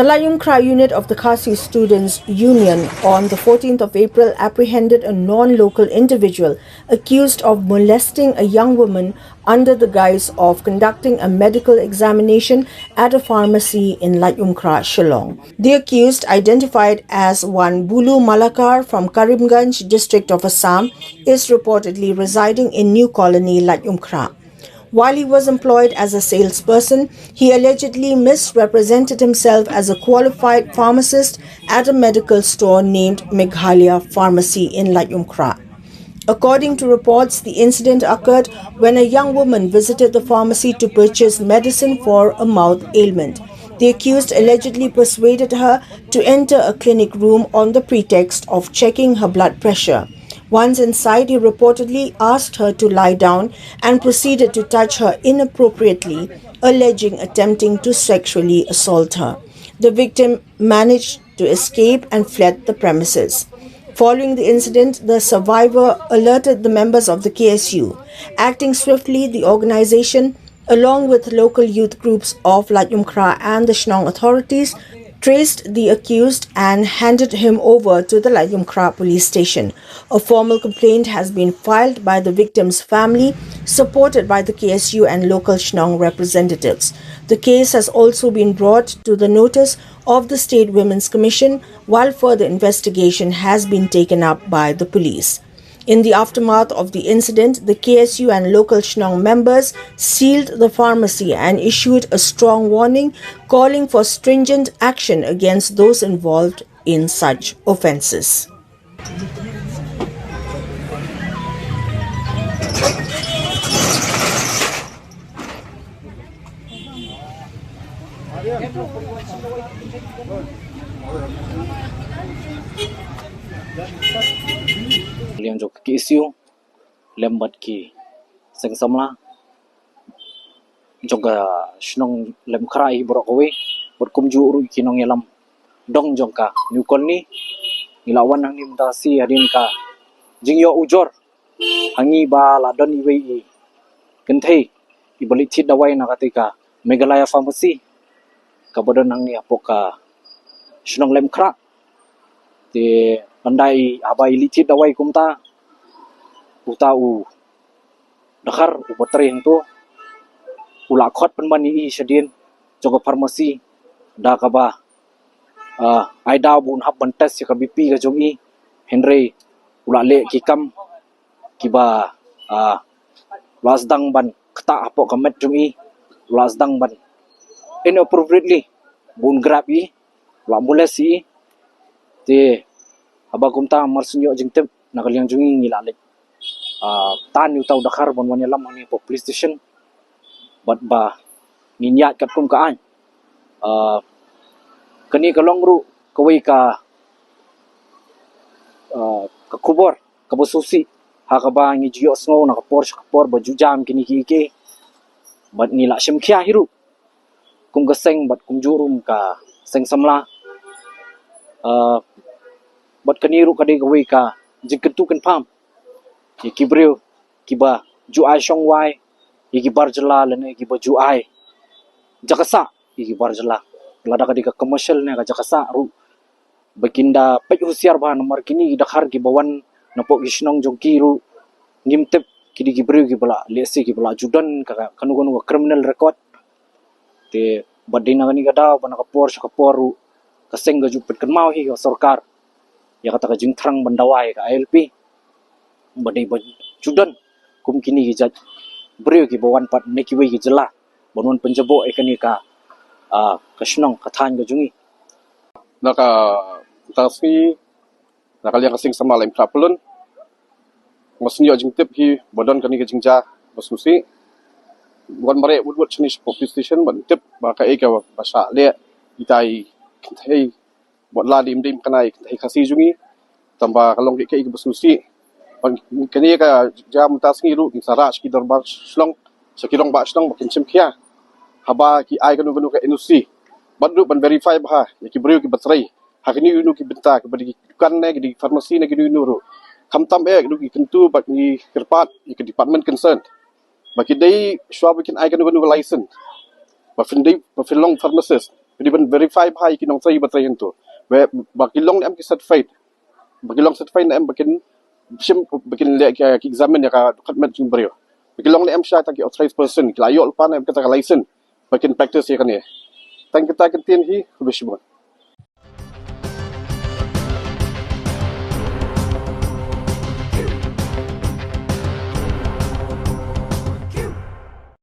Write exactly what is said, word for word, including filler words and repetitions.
The Laitumkhrah unit of the Khasi Students Union on the fourteenth of April apprehended a non-local individual accused of molesting a young woman under the guise of conducting a medical examination at a pharmacy in Laitumkhrah, Shillong. The accused, identified as one Bulu Malakar from Karimganj district of Assam, is reportedly residing in New Colony, Laitumkhrah. While he was employed as a salesperson, he allegedly misrepresented himself as a qualified pharmacist at a medical store named Meghalaya Pharmacy in Laitumkhrah. According to reports, the incident occurred when a young woman visited the pharmacy to purchase medicine for a mouth ailment. The accused allegedly persuaded her to enter a clinic room on the pretext of checking her blood pressure. Once inside, he reportedly asked her to lie down and proceeded to touch her inappropriately, alleging attempting to sexually assault her. The victim managed to escape and fled the premises. Following the incident, the survivor alerted the members of the K S U. Acting swiftly, the organization, along with local youth groups of Laitumkhrah and the Shnong authorities, traced the accused and handed him over to the Laitumkhrah police station. A formal complaint has been filed by the victim's family, supported by the K S U and local Shnong representatives. The case has also been brought to the notice of the State Women's Commission, while further investigation has been taken up by the police. In the aftermath of the incident, the K S U and local Shnong members sealed the pharmacy and issued a strong warning, calling for stringent action against those involved in such offences. Liang jong ka K S U lem bad ki seng samla jong ka shnong Laitumkhrah hi baroh kawei, bad kumjuh ruh ki nongïalam dong jong ka New Colony. Ngi la wan hangne mynta shi hadien ka jingïoh ujor ha ngi ba la don iwei i kynthei iba leit thied dawai na katei ka Meghalaya Pharmacy kaba don hangne hapoh ka shnong Laitumkhrah. Te hynda i, haba i leit thied dawai kumta, uta u dkhar uba trei hangto u la khot pynban ïa i shadien jong ka pharmacy da kaba, ah, ai daw ba un hap ban test ïa ka B P ka jong i, hynrei u la leh ki kam kiba, ah, u la sdang ban ktah hapoh ka met jong i, u la sdang ban inappropriately ba un grab i, u la molest i. Te haba kumta mar shu ïoh jingtip na ka liang jong ngi, ngi la leit, ah, tan ïa uta u dkhar ban wan ïalam hangne hapoh police station bad ba ngin ïaid katkum ka aiñ. Ah, kane ka long ruh kawei ka, ah, ka khubor kaba sngewsih ha kaba ngi ju ïohsngew na ka por sha ka por ba ju jam kine kiei kiei. Bad ngi la shim khia hi ruh kum ka seng bad kumjuh ruh ka seng samla. Ah, bad kane ruh ka dei kawei ka jingkyntu kynpham ïa ki briew kiba ju ai shong wai ïa ki bar jylla lane kiba ju ai jaka sah ïa ki bar jylla, lada ka dei ka commercial ne ka jaka sah ruh, ba kin da peit husiar bha namar kine ki dkhar kiba wan napoh ki shnong jong ki ruh ngim tip ki dei ki briew kiba la lehse kiba la ju don ka, kano kano ka criminal record. Te bad dei na kane ka daw ba na ka por sha ka por ruh ka seng ka ju pynkynmaw hi ka sorkar ïa kata ka jingthrang ban dawai ka I L P. Ba dei ba ju don kum kine ki jait briew kiba wan pat na kiwei ki jylla ban wan pynjaboh ïa kane ka, ah, ka shnong ka thaiñ ka jong ngi. Na ka, ka sngi, na ka liang ka seng samla Laitumkhrah Pyllun, nga sngew ïoh jingtip hi ba don kane ka jingjia ba sngewsih. Wan mareh wut wut shane sha police station ban tip ba kaei kaba shah leh ïa ita i kynthei, bad la dim dim kane i kynthei Khasi jong ngi. Tangba ka long kaei kaei kaba sngewsih. Bad kane ka jia mynta sngi ruh ngin sa rah sha ki dorbar shnong, sha ki rangbah shnong ba kin shim khia haba ki ai kano kano ka N O C. Bad ruh ban verify bha ïa ki briew kiba trei ha kino kino ki bynta, kiba dei ki dukan ne ki dei ki pharmacy ne kino kino ruh. Khamtam eh ruh ngi kyntu bad ngi kyrpad ïa ki department concerned ba ki dei shuwa ba kin ai kano kano ka license ba phin dei, ba phin long pharmacist, Phi dei ban verify bha ïa ki nongtrei ba trei hangto. Ba, ba ki long ne em ki certified. Ba ki long certified ne em ba kin shim, ba kin leh ki, ki examine ïa ka dohkha met jong u briew. Ba ki long ne em shisha kita ki authorized person, ki la ïoh lypa ne em kata ka license ba kin practice ïa kane. Tang kita ki ktien hi, khublei shibun.